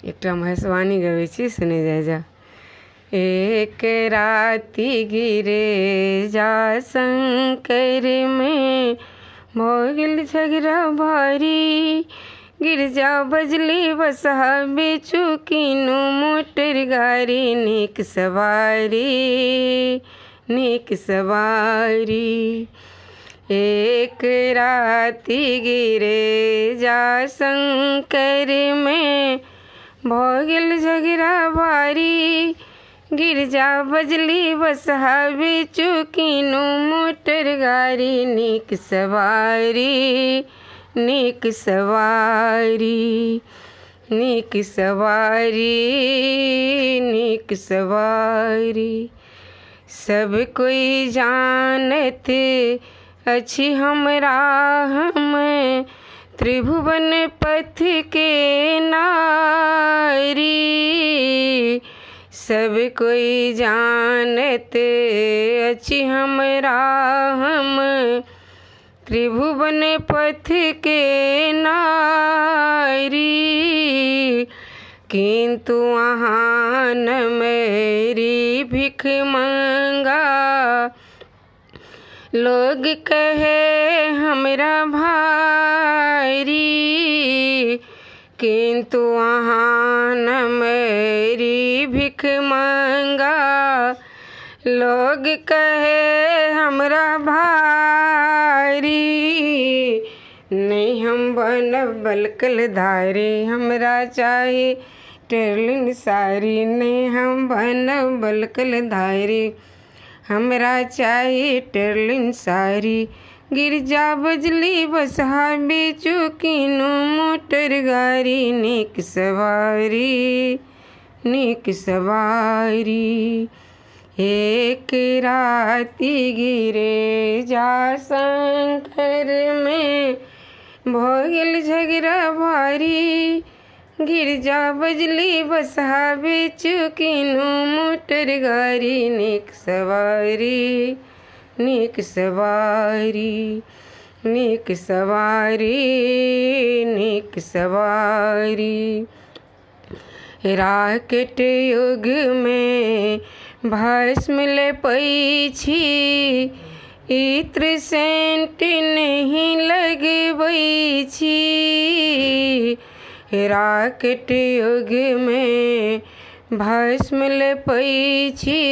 एकटा महेशवाणी गबै छी, सुनै जाइ जाउ। एक राति गिरजा शंकरमे भऽ गेल झगड़ा भारी, गिरजा बजली बसहा बेचू कीनू मोटर गाड़ी, नीक सवारी नीक सवारी। एक राति गिरजा शंकरमे भऽ गेल झगड़ा भारी, गिरजा बजली बसहा बेचू कीनू मोटर गाड़ी, नीक सवारी नीक सवारी नीक सवारी नीक सवारी। सब कोइ जानैत अछि हमरा हम त्रिभुवन पथके नारी, सब कोइ जानैत अछि हमरा हम त्रिभुवन पथके नारी, किन्तु अहाँ न मेरी भिख मंगा, लोग कहे हमरा भारी, किन्तु अहाँ न मेरी भिख मंगा, लोग कहे हमरा भारी, नहि हम बनब बलकल धारी, हमरा चाही टेरलिन साड़ी, नहि हम बनब बलकल धारी, हमरा चाही टेरलिन साड़ी। गिरजा बजली बसहा बेचू कीनू मोटर गाड़ी, नीक सवारी नीक सवारी। एक राति गिरजा शंकरमे भऽ गेल झगड़ा भारी, गिरजा बजली बसहा बेचू कीनू मोटर गाड़ी, नीक सवारी नीक सवारी नीक सवारी नीक सवारी। राकेट युगमे भस्म लेपै छी, इत्र सेंट नहि लगबै छी, राकेट युगमे भस्म लेपै छी,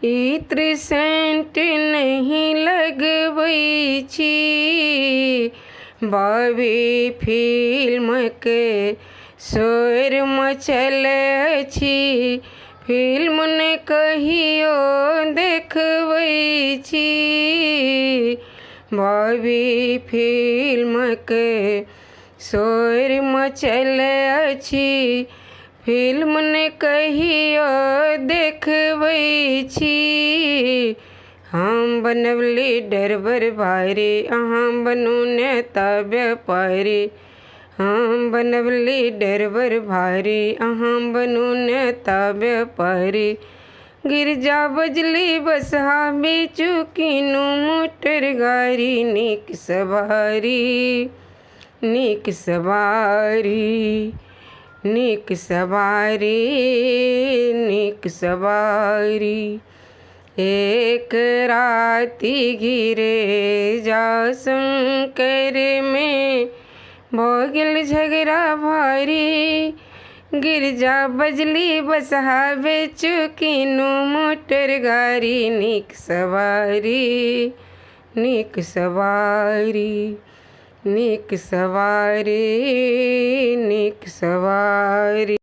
इत्र सेंट नहि लगबै छी, बॉबी फिल्मके शोर मचल अछि, फिल्म ने कहियो देखबै छी, बॉबी फिल्मके शोर मचल अछि, फिल्म ने कहियो देखबै छी, हम बनब लीडर बड़ भारी, अहाँ बनू नेता व्यापारी, हम बनब लीडर बड़ भारी, अहाँ बनू नेता व्यापारी। गिरजा बजली बसहा बेचू कीनू मोटर गाड़ी, नीक सवारी नीक सवारी नीक सवारी नीक सवारी। एक राति गिरजा शंकरमे भऽ गेल झगड़ा भारी, गिरजा बजली बसहा बेचू कीनू मोटर गाड़ी, नीक सवारी नीक सवारी नीक सवारी नीक सवारी।